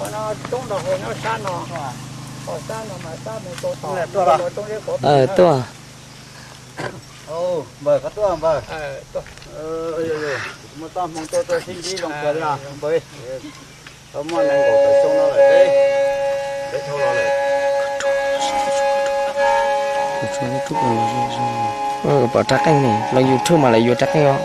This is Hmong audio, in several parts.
Coob nrog hauv nyob sab no, hauv sab no mas sab mus rau tom tuaj. Npawg, koj tuaj npawg. Muaj txoj hmoo tuaj tuaj sib ntsib zoo kawg li npawg. Tau muaj nees nkaum tawm xyoo no lawm, peb dhau los lawm. Pom rab qeej ne, los YouTube mas lawv yuav rab qeej os.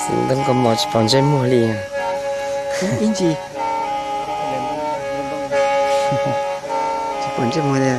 Xov tooj kaus mom tsis pom ntsej muag li. Ib ntsis tsis pom ntsej muag li.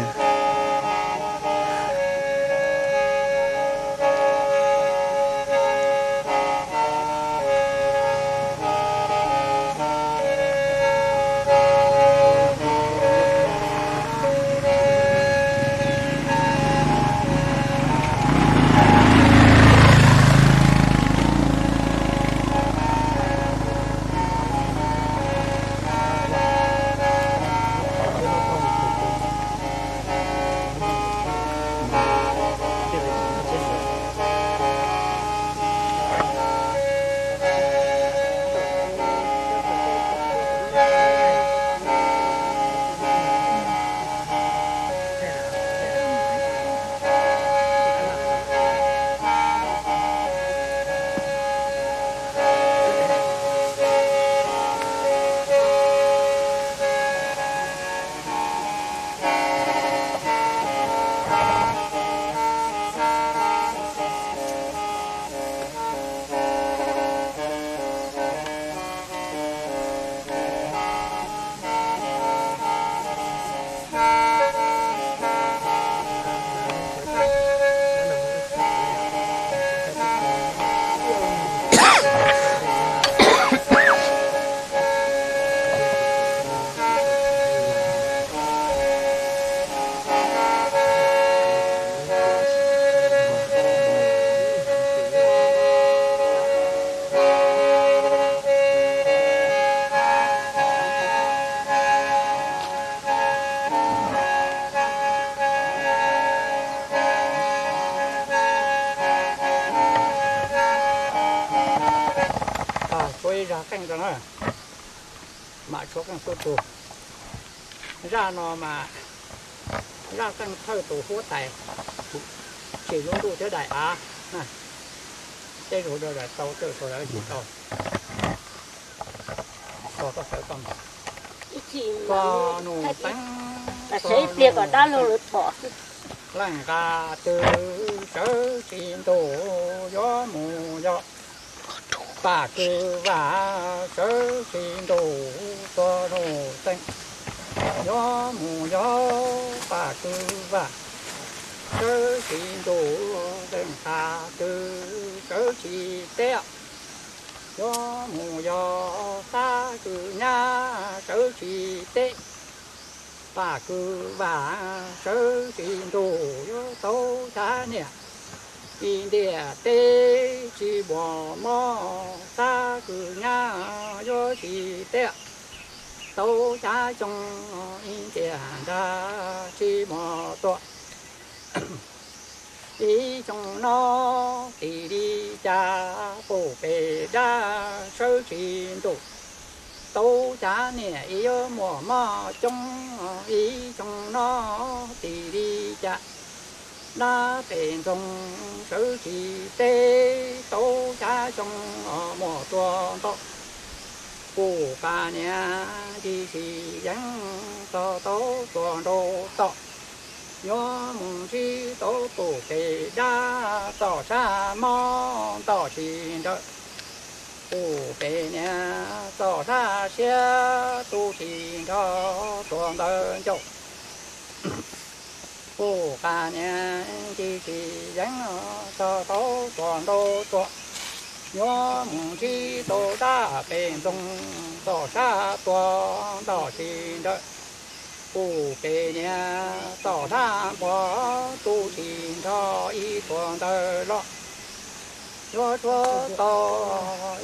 Tshuav ib zaj qeej rau na, mam tshuav qeej xub tug. Zaj no mas zaj qeej thawj tus huab tais, tsim lub ntuj thiab daim av. Tej zaum daim tau, tej zaum daim tsis tau. Koj nug teeb, leej nqa twg sawv tsis ntuj yuav mus yos. Pam kwv vam sawv tsis ntuj tuaj nug teeb, yuav mus yos pam kwv vam sawv tsis ntuj, leej nqa twg sawv tsis teb, yuav mus yos xab kwv nyab sawv tsis teb. Pam kwv vam sawv tsis ntuj yuav tau xya niam, ib ntiaj teb tsis muaj mob, xab kwv nyab yuav tsis teb, tau xya xyoo ib ntiaj nrag tsis muaj tuaj. Ib xyoo no tim li cas puv pem dab sawv tsis ntuj, tau xya niam ib yuav muaj mob coob, ib xyoo no tim li cas dab pem ntxoog sawv tsis teb, tau xya xyoo muaj tuaj ntau. Puj qas niam ncig tsis yeeb txog tau txuas nraum tod, yuav mus ntsib tau puj pem dab txoj sab mob ntoj tsis nrawm. Puj pem niam txoj sab siab tu tsis nrho txuas ntawd ncauj. Puj qas niam ncig tsis yeeb txog tau txuas nraum tod, yuav mus ntsib tau dab pem ntxoog txoj sab tuag ntoj tsis nrawm. Puj pem niam txoj sab npog tu tsis nrho ib txuas ntawd los, yuav tshuab tau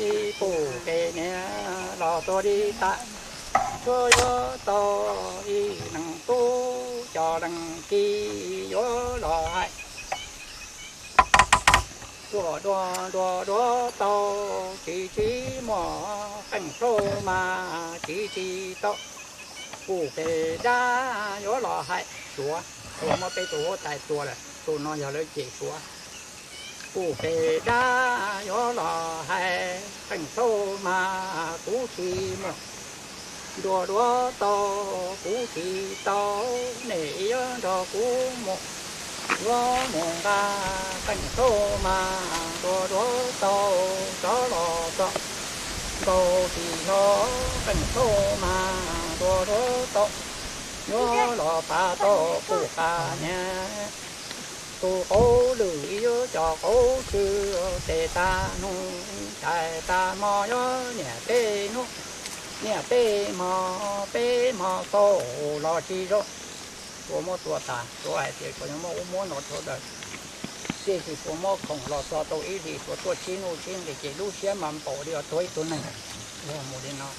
ib puj pem niam los tuag li tas. Tshuab yuav tau ib leeg tub cov leej txiv yuav los hais. Tuaj dua nrua duav tau, tsis tsis muaj qeej plhaub mas tsis tsis tau. Puj pem dab yuav los hais Suav, Suav muab peb tus huab tais tua lawm, tus no yog lawv cem Suav. Puj pem dab yuav los hais qeej plhaub mas kuv tsis muaj. Nrua duav tau, kuv tsis tau, nej yuav nrog kuv mus. Yuav mus nqa qeej plhaub mas nrua duav tau, rov los txog nkaus tsis hlo qeej plhaub mas nrua duav tau. Yuav los pab tau puj qas niam tus qauv lwj ib yuav cov qauv tsw, tes tag hnub cais tag hmo yuav niam peb hnub, niam peb hmo, peb hmo xaus los tsis zoo. Suav muab tua tas, Suav hais tias Suav yuav muab ub muab no rau daws, tiam sis Suav muab khoom los txog tau ib hlis, Suav tuaj tsib hnub tsib hlis ces lub siab mas npaum li tuag ib tug neeg. Mus li no.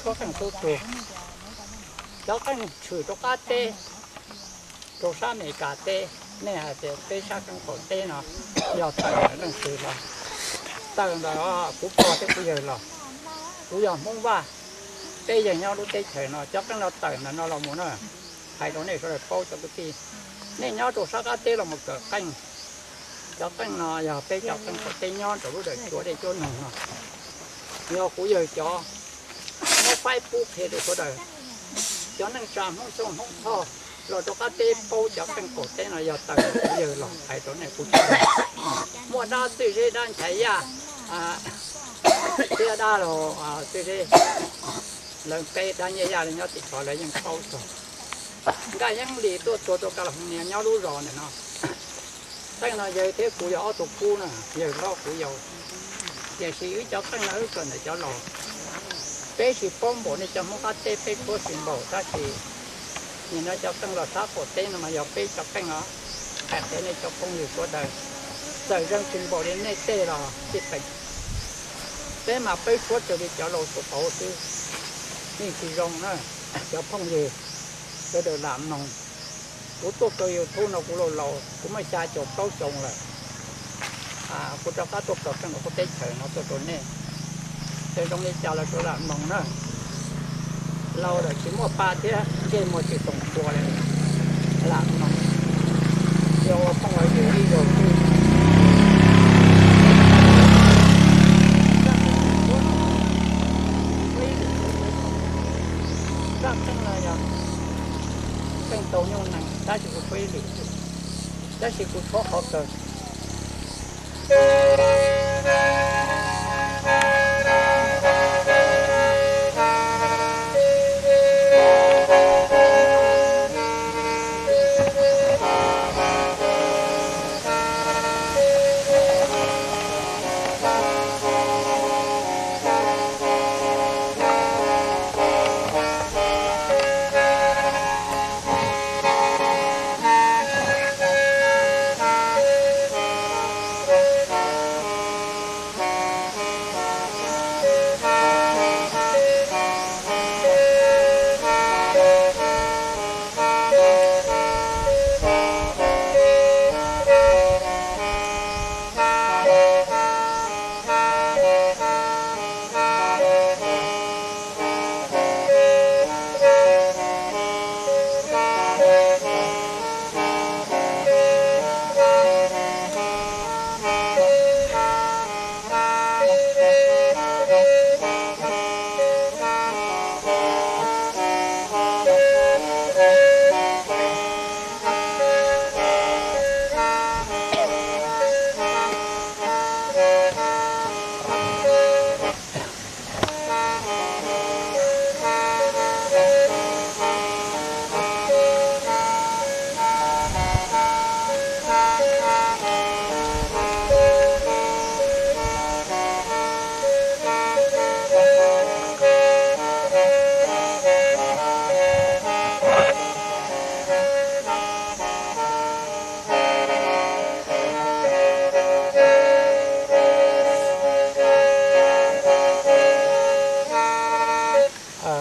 Cov qeej tub tug, cov qeej tshwm rau qab teb, rau sab Amelikas teb, nej hais tias peb sab qeej qaum teb no yog tawm ntawm leej twg los? Tawm ntawm kuv pog thiab kuv yawg los. Kuv yog Hmoob Vaj, peb yawg nyob lub teb chaws no, cov qeej no tawm ntawm no los mus na. Hais rau nej sawv daws paub cov kwv tij, nej nyob rau sab qab teb los mus kawm qeej. Cov qeej no yog peb cov qeej qaum teb nyob rau lub dawm cuav dej cuab noog no. Yog kuv yawg cov muab faib pub qhia rau sawv daws, cov neej tsa Hmoob Xyooj Hmoob Thoj los rau qab teb paub cov qeej qaum teb no yog tawm kuv yawg los hais rau nej kuv tsis yog. Muaj dab txwj zeb dab nchaiv yaj thiab dab laug txwj zeb, lawv peb dab nyiaj yaj li nyob tim tod lawv yeej paub txog. Nkaj Yeeb Lis tuaj txog rau Ka Las Nis nyob lub zos ntawm no. Qeej no yawg thiab kuv yog ob tug kub na, yawg hlob kuv yau. Tiam sis wb cov qeej no wb kawm ntawm cov laus. Peb tsis paub npaum nej cov Hmoob qab teb peb tshuab tsis npaum tab sis nim no cov qeej los sab qaum teb no mas yog peb cov qeej os. Hais qhia nej cov phooj ywg sawv daws, txawm zeej tsis npaum li nej tej los txij peem, peb mas peb tshuab raws li cov laus tus qauv xwb. Yeej tsis zoo na, cov phooj ywg sawv daws lam mloog. Kuv tuaj kawm YouTube no kuv laus laus, kuv muaj xya caum plaub xyoo lawm. Kuv rov qab tuaj kawm qeej nram qub teb chaws no tuaj rau nej. Ces zoo li cas los sawv lam mloog na. Laus lawm tsis muaj pa thiab ntsej muag tsis toom txhua li. Lam mloog, yog ua phooj ua ywg ib zaug xwb. Zaj qeej no yog qeej tau nyuj nees tab sis kuv tshuab ib lwm, tab sis kuv tshuab qhov kawg.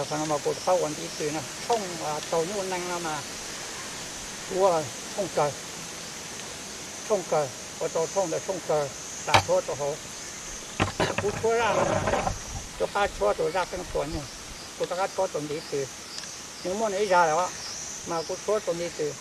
Qhov no mas kuv rov qab ua ntiv tws no, tshooj taug nyuj nees no mas kuv ua tshooj kawg, tshooj kawg, ua rau tshooj ntawm tshooj kawg, tas tshuab rau hauv. Kuv tshuab zaj no mas rov qab tshuab rau zaj qeej tua nyuj, kuv rov qab tshuab rau ntiv tws. Nws muaj nws ib zaj lawm os, mas kuv tshuab rau ntiv tws.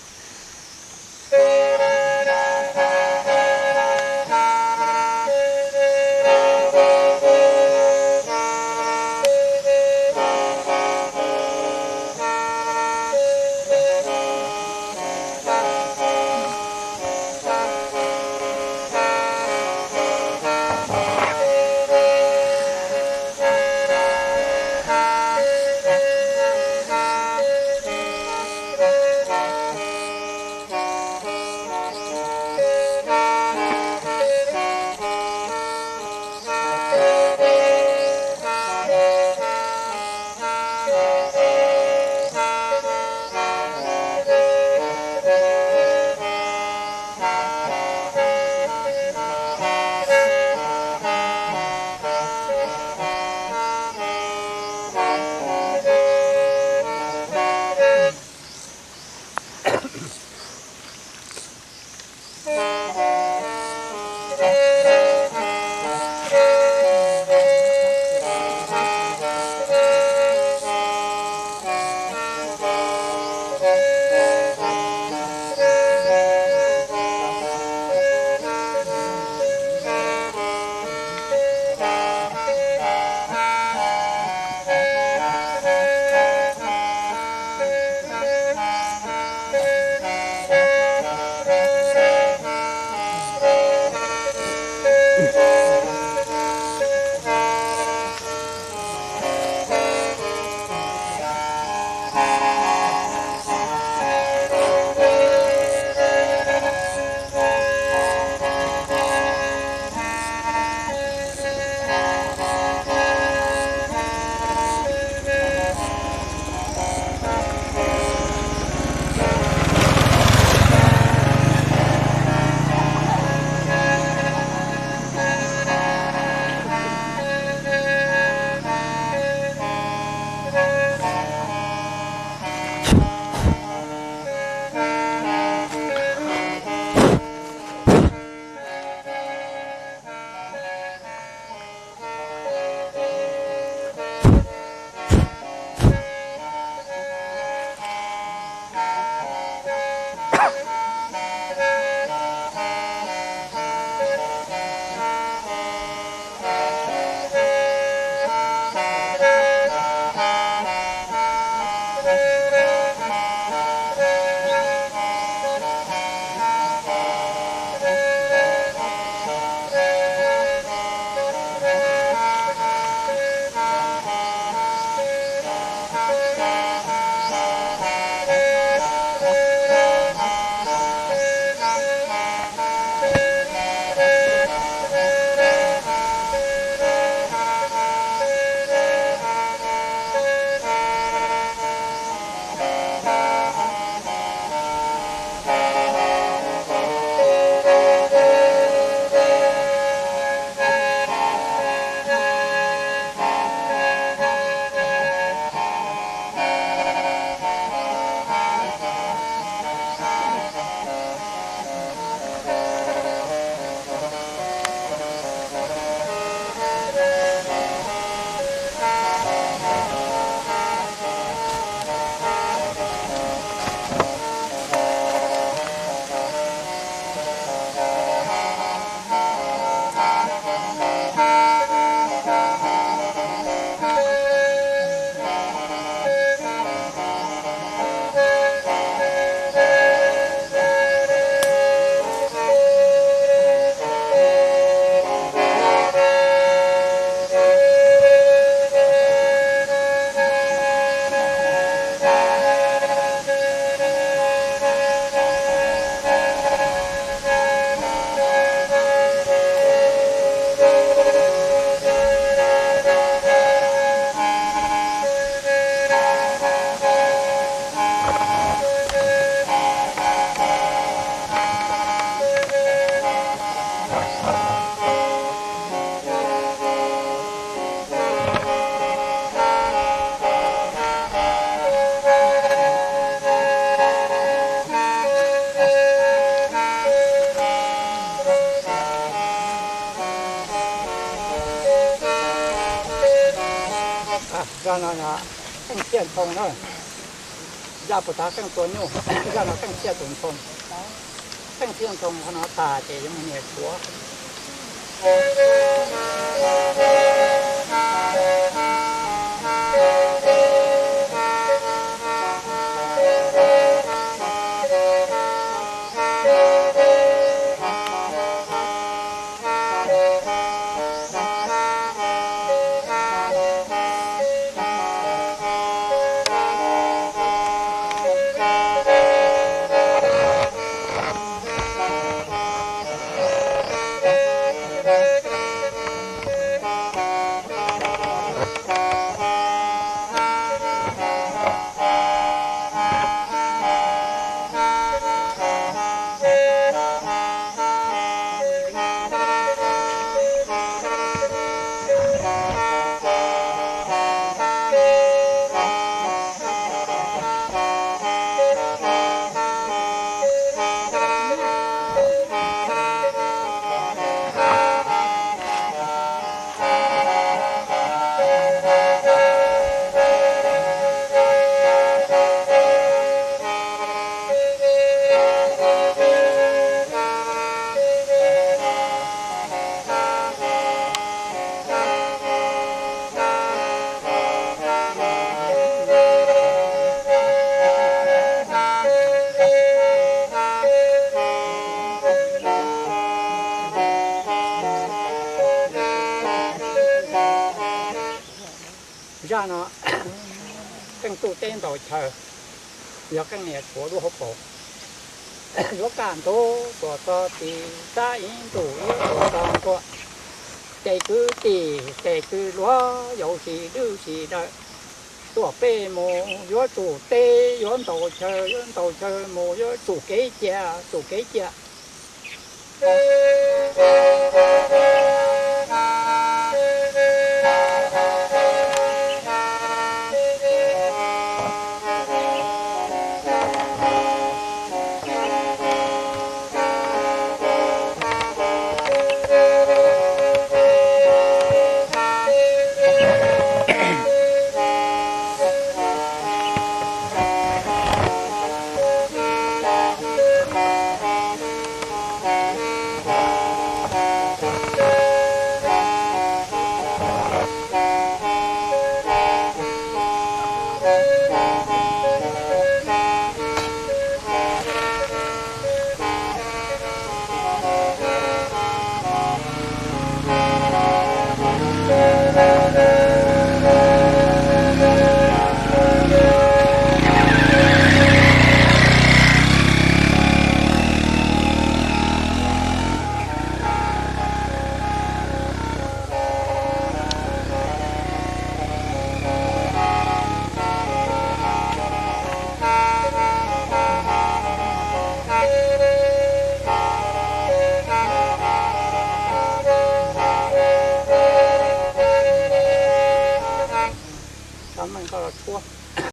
Zaj no Qeej Txhiaj Ntxhoo na. Zaj puag ta Qeej Tua Nyuj, zaj no Qeej Txhiaj tus Ntxhoo. Qeej Txhiaj Ntxhoo qhov no tas ces yuav mus nias tshuav. Zaj no Qeej Tuj Teb Ntaus Chaw, yog Qeej nias tshuav lub hauv paus. Yuav kaj ntug tuam txog tid, tab ib ntus yuav tuam txog ntua. Ces kwv tij ces kwv luag, yauv sis dwb sis dawm, tuaj peb mus yuav tsum teb, yuav ntaus chaw, yuav ntaus chaw mus yuav tsum kev cia, tsum kev cia.